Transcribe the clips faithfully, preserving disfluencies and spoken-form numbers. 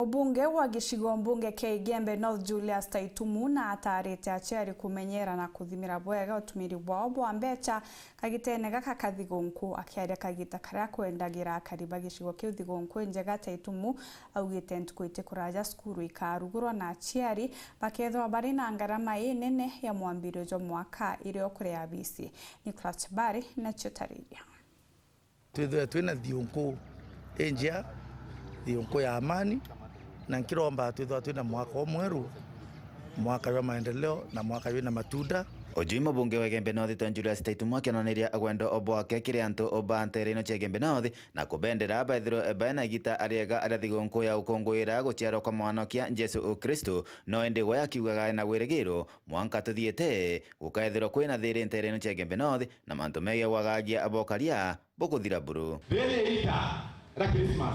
Mubunge wa gicigo mbunge kia Igembe North Julius Taitumu na atarite aciari kumenyera na kuthimira bwega utumiri bwao bwa mbeca kagitene gaka ka thigunku. Akiaria kagita karia akwendagira akari ba gicigo kiu thigunku injega, Taitumu augite ntuku iti kuraja cukuru ikarugurwa na aciari bakethirwa bari na ngarama inene ya mwambirio jwa mwaka irio kuria abisi. Nicholas Chabari nacio tariria. Twithwe twina thiunku injia, thiunku ya amani, na nkiromba twithwa twina mwaka umweru, mwaka jwa maendeleo na mwaka jwina matunda. Ujui mubunge wa Igembe North Julius Taitumu akionaniria gwendo bwake kiri antu ba nteere ino cia Igembe North na kubendera baithirwe baina igita riega ria thigunku ya gukunguira guciarwa kwa Mwahonokia Jesu Kristo, no indi we akiugaga na wirigiro, mwanka tuthiite gukaethirwa kwina thiri nteere ino cia Igembe North na mantu megie gwagagia bokaria bukuthira buru. Riri ni rita ria Christmas.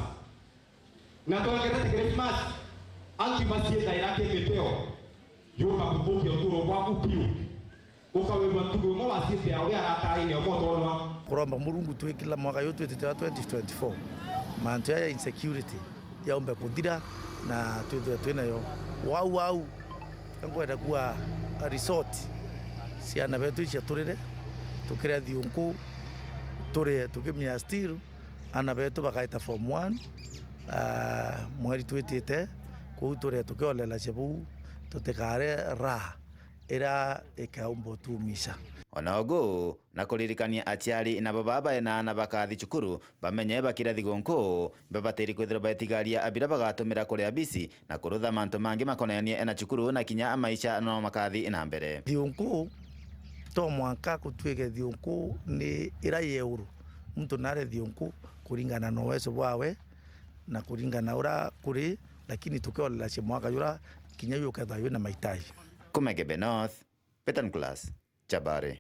Na twongerete Christmas, antu baciendaira kimiteo, yumba kuthukia uturo bwaku biu. Ukawirwa ntugu imwe waciendaira uria arataine umwe utonwa. Kuromba Murungu twi kila mwaka yu twitite wa twenty twenty-four. Mantu ya insecurity yaumbe kuthira na twithwe twinayo. Wau wau, nkwenda kuwa a resort. Ciana betu icia turire, tukiria thiunku, turie tukimia still, ana betu bakaita form one, ah, mweri twitite, kuu turie tukiolela cia buu, tutikare raha iria ikaumba utumisha. Ona ugu, na kuririkania aciari nabo baba baena ana bakathi cukuru, bamenye bakira thigunku, babatiri kwithirwa betigaria abira bagatumira kuria bisi na kurutha mantu mangi makonainie na cukuru na kinya maisha no makathi na mbere. Thiunku, to mwanka kutuike thiunku ni ira yeuru. Muntu nare thiunku kuringana na uwezo bwawe na kuringana ura kuri, lakini tukiolela cia mwaka jura kinya yu ukethwa wina mahitaji. Kuma Igembe North, Peter Nicholas Chabari.